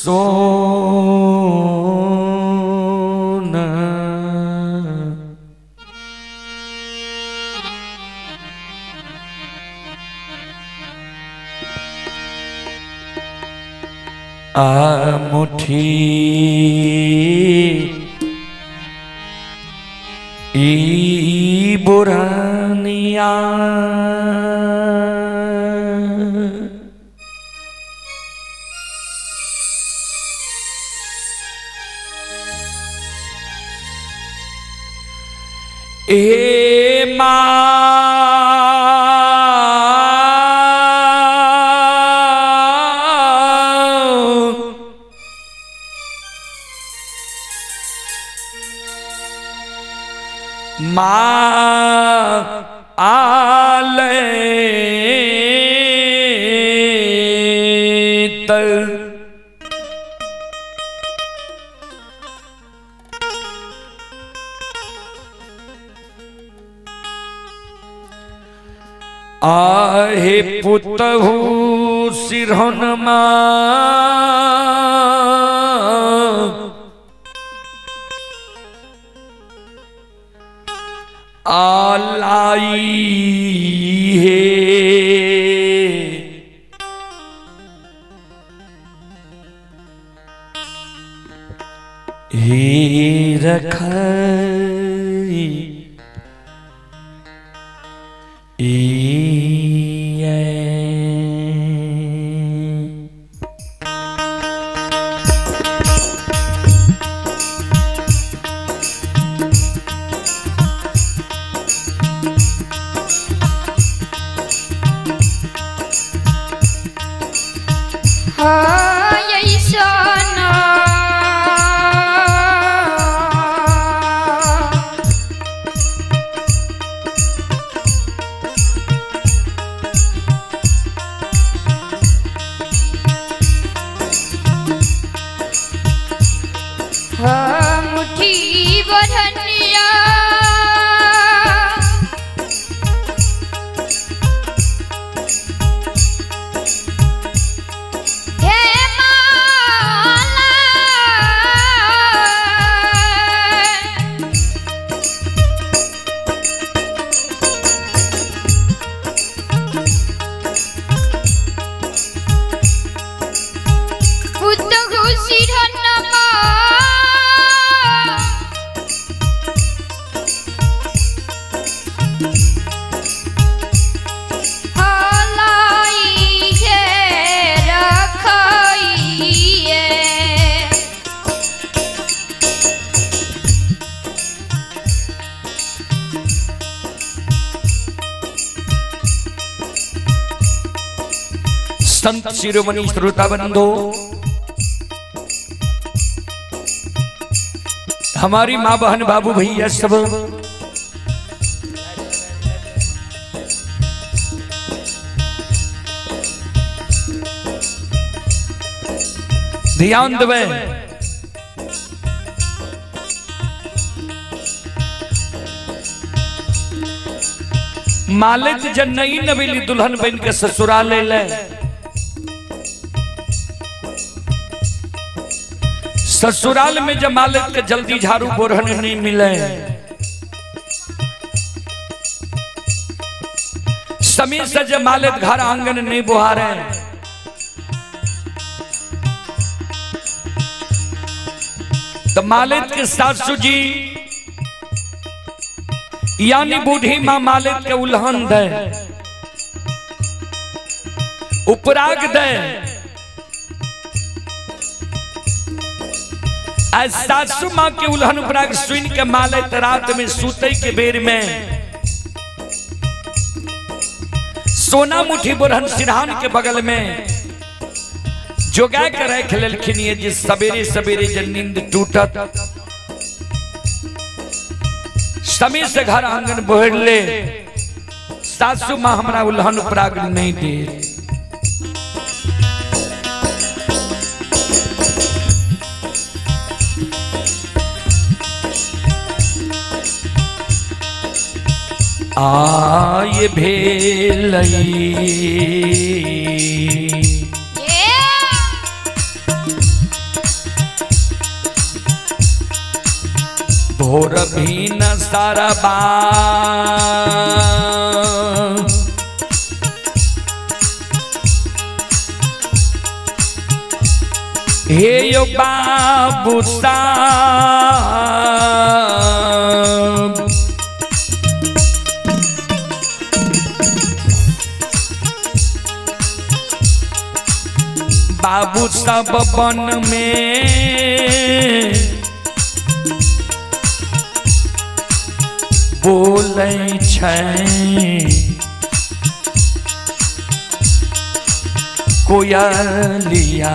सोन आ मुठी ई बुरानिया ए माँ आले तर आहे पुतहु सिरहन आलाई हे ही रखई मुठी बरनिया हे माला पुतहु सिरनमा हलाई हे रखइए संत शिरोमणि श्रोता बंधो, हमारी माँ बहन बाबू भैया सब ध्यान देवे। मालिक जब नई नवेली दुल्हन बन के ससुराल ले, ससुराल में जब मालिक के जल्दी झाड़ू बोरहन नहीं मिले, समय से जब मालिक घर आंगन नहीं बुहारे, तो मालिक के सासू जी यानी बूढ़ी माँ मालिक के उल्हन दे, उपराग दे। आज सासू माँ के उल्हन उपराग सुन के मालिक रात में सूते के बेर में सोना मुठी बोरहन सिरहान के बगल में जोगा के रख लेलखिन ये जे सवेरे सवेरे जब नींद टूटत समय से घर आंगन बोहर ले, सासू माँ हमरा उल्हन उपराग नहीं दे। आय भेलई भोर भी न सरबा हे यो बाबू साहब। बाबू सब वन में बोलै छै कोयलिया।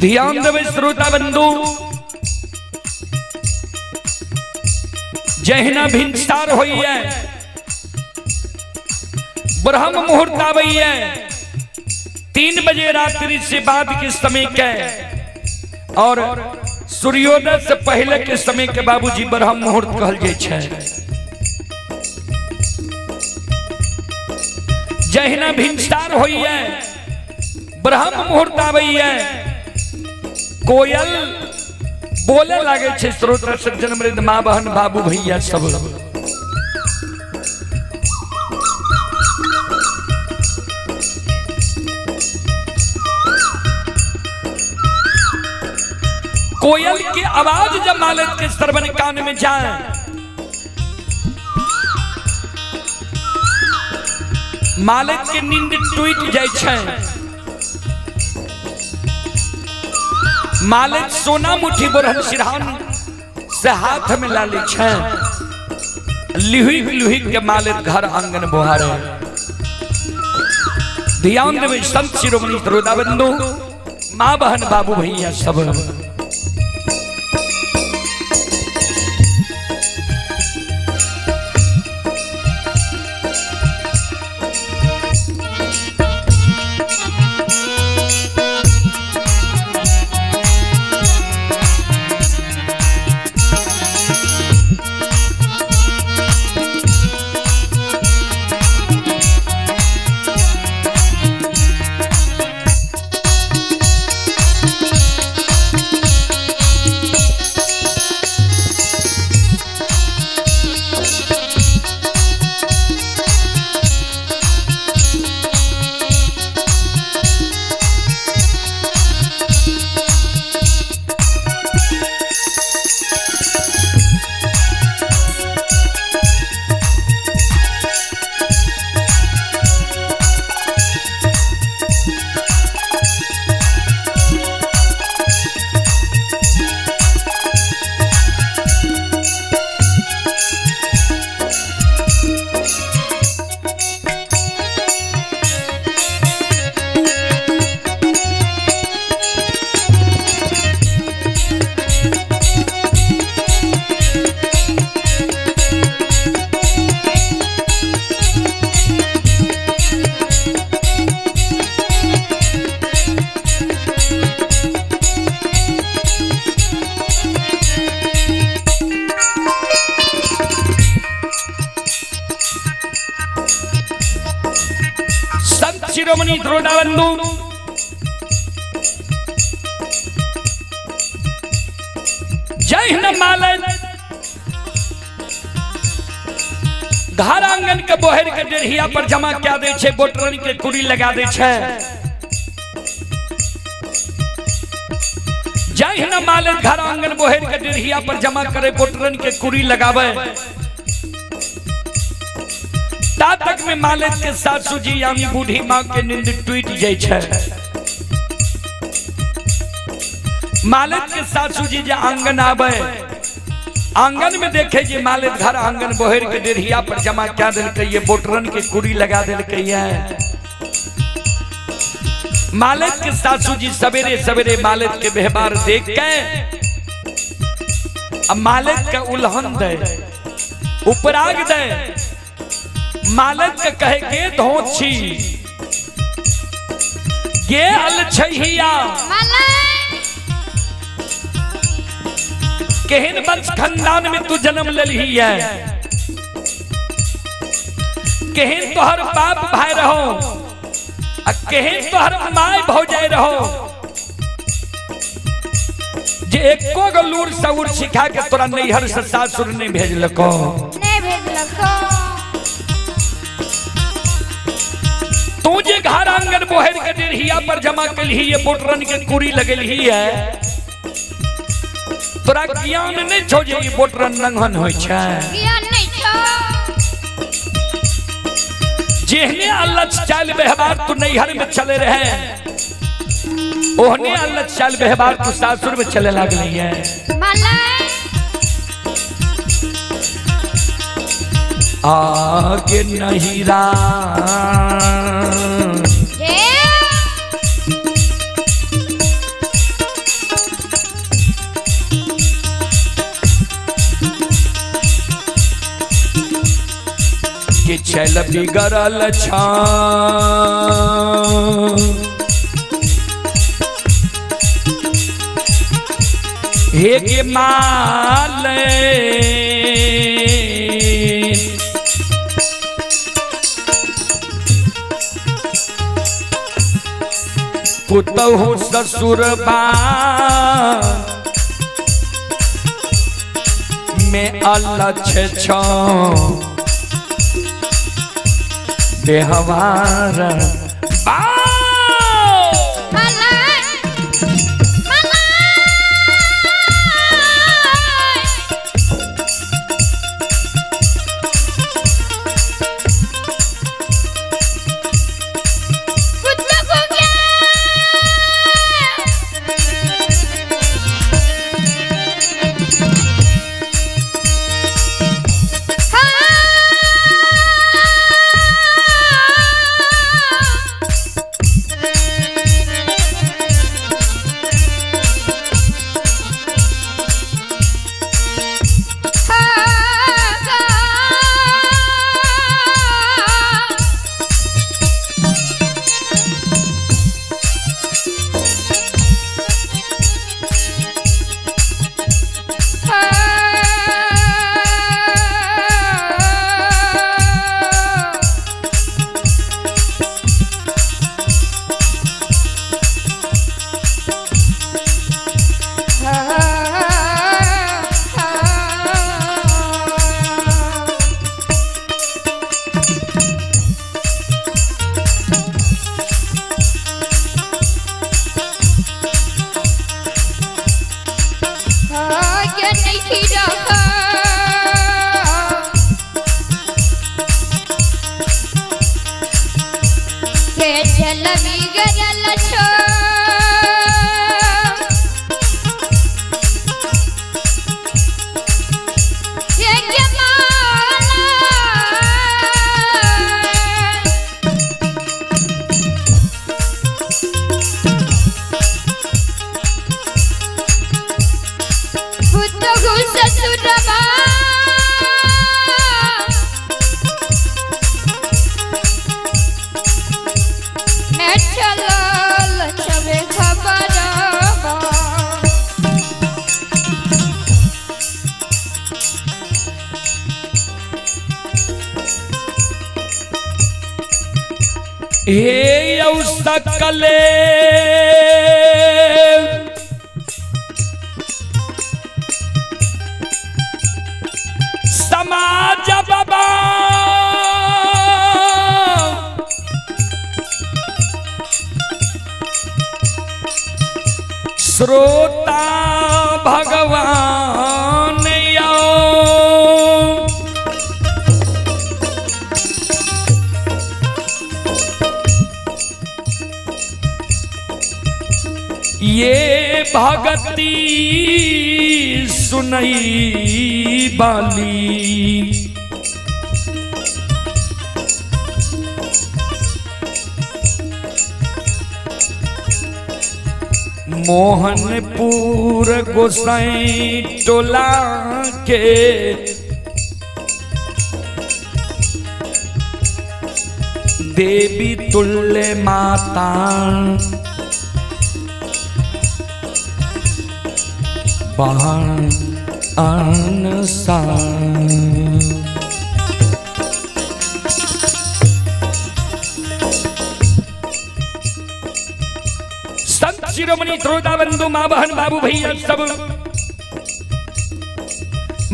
ध्यान देवे श्रोता बंधु, जहिना भिनसार होइए, ब्रह्म मुहूर्त आबैये, 3 बजे रात्रि से बाद के समय के और सूर्योदय से पहले के समय के बाबूजी ब्रह्म मुहूर्त कहल जाइ छै। जहिना भिनसार होइए, ब्रह्म मुहूर्त आबैये, कोयल बोले लागे छै। श्रोता सज्जन वृंद, माँ बहन बाबू भैया सब, कोयल की आवाज जब मालिक के श्रवण कान में जाए, मालिक के नींद टूट जाए छै। मालिक सोना मुठी बोरहन सिरहान से हाथ में ला ले छै, लिहुक लिहुक के मालिक घर आंगन बोहारे। ध्यान देवे संत शिरोमणि श्रोता बंधु, माँ बहन बाबू भैया सब, शिरोमणि द्रोणाबंधु जय हिंद मालय घर आंगन के बोहर के डेढ़िया पर जमा क्या दे छे, बोटरन के कुड़ी लगा दे छे। जय हिंद मालय घर आंगन बोहर के डेढ़िया पर जमा करे, बोटरन के कुड़ी लगावे। ता तक में मालिक के सासू जी यानी बूढ़ी माँ के नींद टूट जाय छे। मालिक के सासू जी जे आंगन आवे, आंगन में देखे जे मालिक घर आंगन बोहर के डेढ़िया पर जमा क्या दिलकै ये, बोटरन के कुड़ी लगा दिलकै ये। मालिक के सासू जी सवेरे सवेरे मालिक के व्यवहार देख के अब मालिक के उल्हन दे, उपराग दे। मालिक के कहे गे धोछी गे अल छहिया, केहन वंश खानदान में तू जन्म लेलही है, केहन तोहर बाप भाई रहो आ केहन तोहर my भौजाई रहो, जे एको गो लूर सऊर सिखा के तोरा नैहर से सासुर नहीं भेजलको। नहीं भेजलको। तू जे घर आंगन बोहर के डेढ़िया पर जमा कलही है, बोटरन के कुड़ी लगलही है, तोरा ज्ञान नहीं छो जे ई बोटरन नंगन होय छै। ज्ञान नहीं छो। जेहने अल्लाह चाल व्यवहार तू नैहर में चले रहे, ओहने अल्लाह चाल व्यवहार तू सासुर में चले लागले है। आगे नहीं के चल बिगड़ल छा, हे गे माल पुतहु ससुर बा में अलछ छो बेहवार बा। ससुरबा। हे यौ सकले समाज बाबा श्रोता भगवान यौ ये भगती सुनई बाली मोहनपुर गोसाई टोला के देवी तुल्य माता बाण अनसा। संत शिरोमणि त्रोता बंधु माँ बहन बाबू भैया सब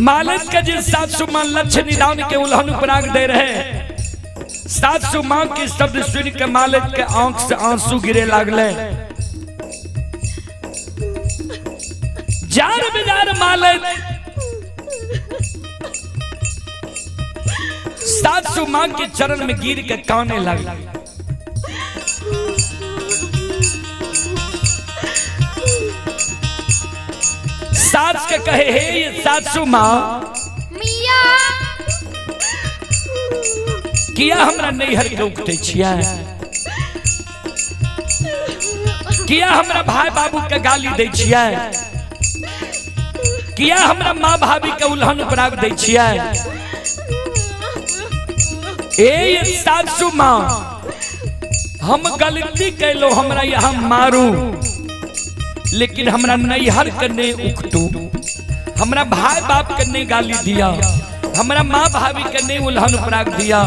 मालक के जिस सासु माँ लक्ष्य निदान के उल्हन उपराग दे रहे सासु माँ के शब्द सुन के मालक के आंख से आंसू गिरे लागले। जार बिजार मालक सासु माँ के चरण में गिर के काने लगे। सास के कहे हे ये सासु माँ मिया किया हमरा नैहर के उकटे छियै, किया हमरा भाई बाबू के गाली दै छियै, किया हमरा माँ भाभी के उल्हन उपराग दै छियै। ए ये सासु माँ हम गलती कैलो हमरा यहाँ मारू लेकिन हमरा नैहर के नहीं उकटू, हमरा भाई बाप के नहीं गाली दिया, हमरा माँ भाभी के नहीं उल्हन उपराग दिया।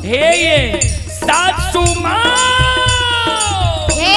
हे ये सासु माँ हे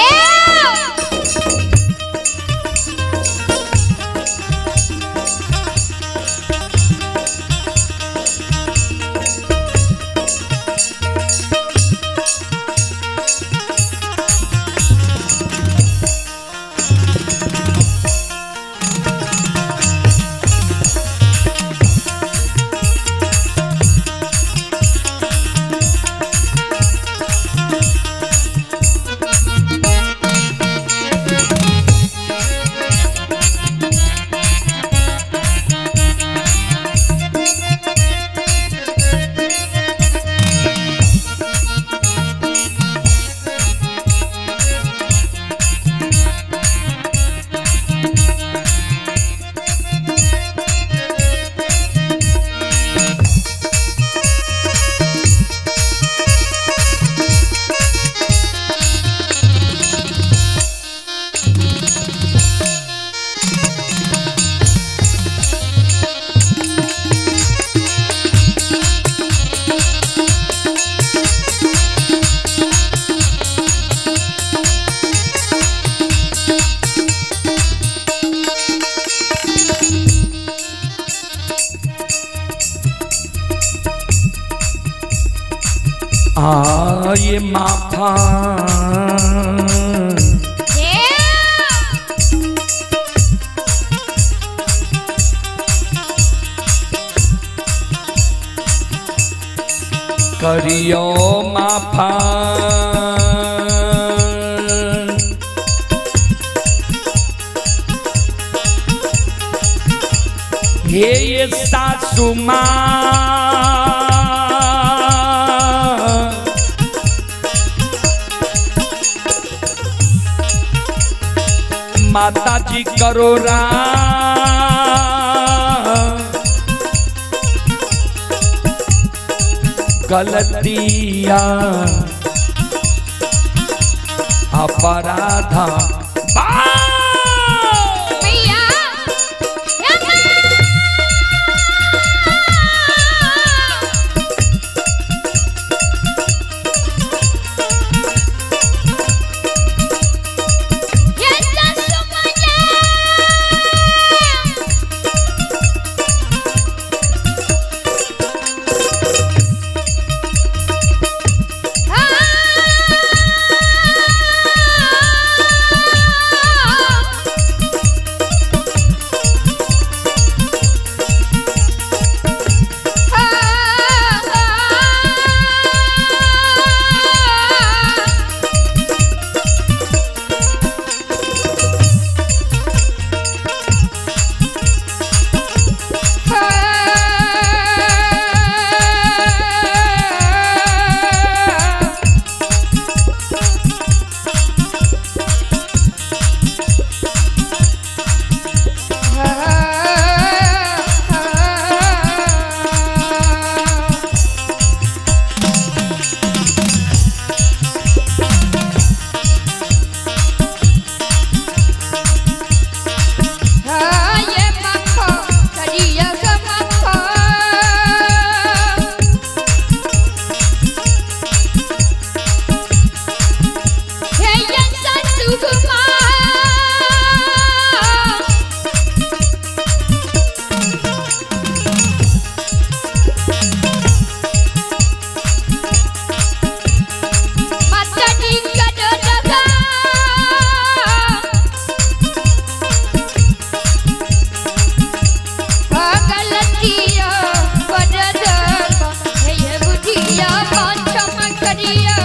आ ये माफा हे करियो माफा हे ये सासु माँ माता जी करो राम गलतियां अपराधा बा- मिया करिया।